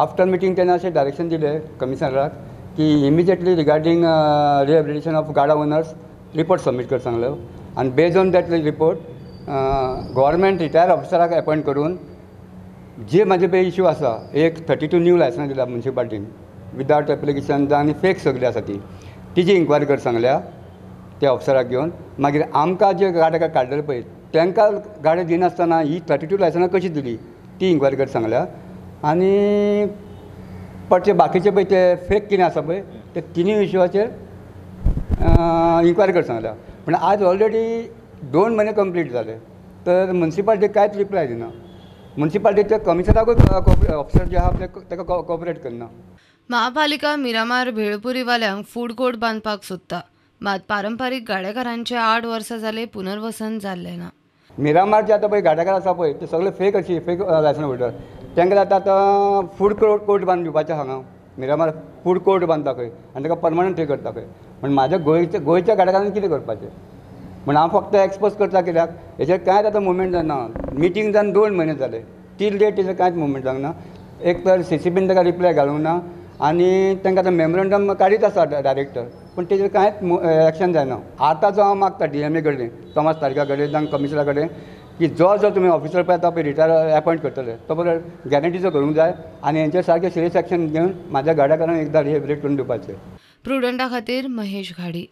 After meeting तेन्ना अशें direction दिलें कमिशनराक की immediately regarding rehabilitation of गाडा ओनर्स रिपोर्ट सबमीट कर सांगलो आनी based on that report government retired ऑफिसराक appoint करून जे म्हाजे पळय इशू आसा, एक 32 न्यू लायसन्स दिला मुन्सिपाल्टीन विदावट एप्लिकेशन आनी फेक सगळी आसा ती, तिजी इन्क्वायरी कर सांगल्या त्या ऑफिसराक घेवन. मागीर आमकां जे गाडे काडलेले पळय तांकां गाडी दिनासतना ही 32 लायसनां कशी दिली ती इन्क्वायरी कर सांगल्या. आनी पटचे बाकीचे पळय ते फेक कितें आसा पळय ते तिनूय इशूचेर इन्क्वायरी कर सांगल्या. पूण आज ऑलरेडी 2 म्हयने कंप्लीट जाले तर मुन्सिपाल्टी कांयच रिप्लाय दिना. मुन्सिपाल्टीच्या कमिशनराकूय ऑफिसर जे आहा ताका कॉपरेट करना. महापालिका मिरामार भेळपुरीवाल्यांक फूड कोर्ट बांदपाक सोदता, मात पारंपारीक गाडेकारांचे 8 वर्सां जाले पुनर्वसन जाल्लें ना. मिरामार जे आतां पळय गाडेकार आसा पळय ते सगळे फेक अशी फेक लायसन होल्डर, तांकां आतां आतां फूड कोर्ट बांदून दिवपाचें हांगा मिरामार फूड कोर्ट बांदता खंय आनी ताका परमनंट थंय करता खंय. पूण म्हाज्या गोंयच्या गाडेकारांनी कितें करपाचें म्हण हांव फक्त एक्सपोज करता कित्याक हेचेर कांयच आतां मुवमेंट जायना. मिटींग जावन 2 म्हयने जाले तील डेट तेचेर कांयच मुवमेंट जावंक ना. एक तर CCPन ताका रिप्लाय घालूंक ना आनी तांकां आतां मेमोरंडम काडीत आसा डायरेक्टर, पूण तेजेर कांयच एक्शन जायना. आतां जो हांव मागता DMA कडेन, तोमास तारीका कडेन जावं कमिशनरा कडेन की जो जो तुमी ऑफिसर पळय आतां पळय रिटायर एपॉयंट करतले तो बरो गॅरंटीचो करूंक जाय आनी हेंचेर सारकें सिरियस एक्शन घेवन म्हाज्या गाड्याकारांक एकदां रिहेबिलिटेट करून दिवपाचें. प्रुडंटा खातीर महेश घाडी.